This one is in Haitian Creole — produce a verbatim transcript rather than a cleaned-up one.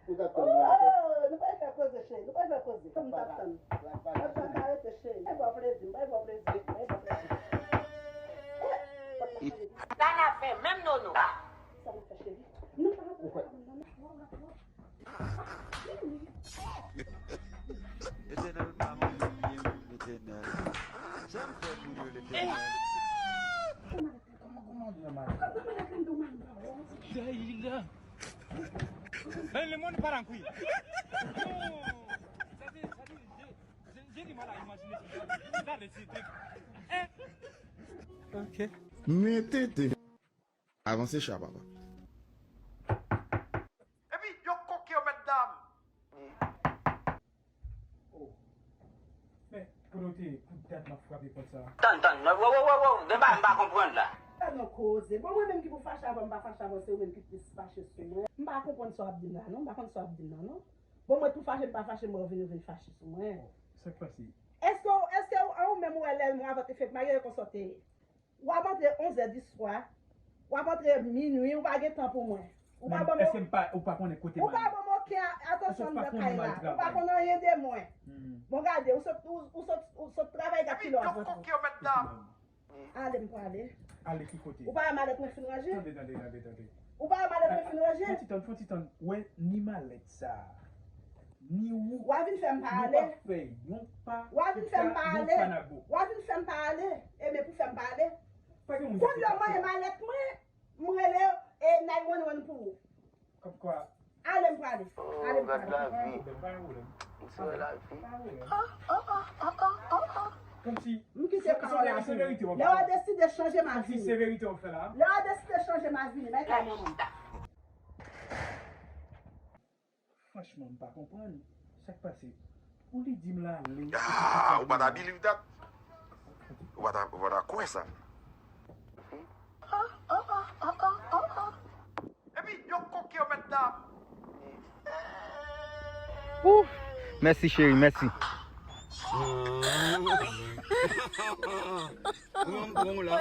Ou t ap tann mwen ankò? Oh, nou pral fè koze, cheri. Nou pral fè koze. Kòm m t ap tann. Mwen pa ka rete, cheri. Bay bò plezi, bay bò plezi, bay bò plezi. Sa n ap fè menm, Nono? Sa n ap fè, cheri? Nou pa rete nan non. Letènèl pa mwen byen, Letènèl. Sa m fè pou yo, Letènèl? Kòman, kòman w di yon mal? Dayila. Eh, le monde part en couille. Non. Sa se, sa se, je, je, j'ai du mal à imaginer ça. Regardez ce truc. Hein? Ok. Men tete. Avanse cha, papa. Epi, yo koke yo, mèt dam. Oh. Men, kote w te pou dat m ap frape pòt sa a? Tann, tann, wo, wo, wo, wo, gen bagay m pa konprann la. Pa nan koze. Bon, mwen menm ki pou fache avè w, m pa fache avè w, se ou menm ki plis fache sou mwen. M pa konprann sa w ap di m la, non. M pa konn sa w ap di m la, non. Bon, mwen tou fache, m pa fache, mwen ou vin, ou vin fache sou mwen. Oh, sa k pase? Èske, èske w, an ou menm ou wè lè mwen avè w te fèk marye, e konsa w te ye? W ap antre onzè di swa, w ap antre minui, ou pa gen tan pou mwen. Ou pa ban m, èske m pa, ou pa konnen kote m al? Ou pa ban m okenn atansyon anndan kay la. Ou pa konn anyen de mwen. Hmm. Bon, gade, ou sot, ou, ou sot, ou sot travay, gad kilè w ap rantre. Epi, yo koke yo, mèt dam. Ale, m prale. Ale ki kote? Ou pa wè malèt mwen fin ranje? Tande, tande, tande, tande. Ou pa wè malèt mwen fin ranje? Fon ti tann, fon ti tann. Wè, ni malèt sa a. Ni ou. W a vin fè m pa ale. Nou pa fè yon pa. W a vin fè m pa ale. W a vin fè m pa ale. E men pou fè m pa ale. Pa gen moun ki fè sa. Kounye a w mande malèt mwen, m rele, e, nine one one pou ou. Kòmkwa. Ale m prale. Ale m prale. Oh, gad lavi. Pa gen pwoblèm, pa gen pwoblèm. Misye wè lavi. Pa gen pwoblèm. Kòmsi. M kite kay la vini. Lè w a deside chanje, m a vini. Kòmsi se verite w ap fè la. Lè w a deside chanje, m a vini. Bay kay mwen. Franchman, m pa konprann. Sa k pase? Pou li di m l ale. Ah, ou pa ta believe that? Ou pa ta, ou pa ta kwè sa? Epi, yo koke yo, mèt dam. Ouf! Mèsi, cheri, mèsi. Mwen, m pran w la.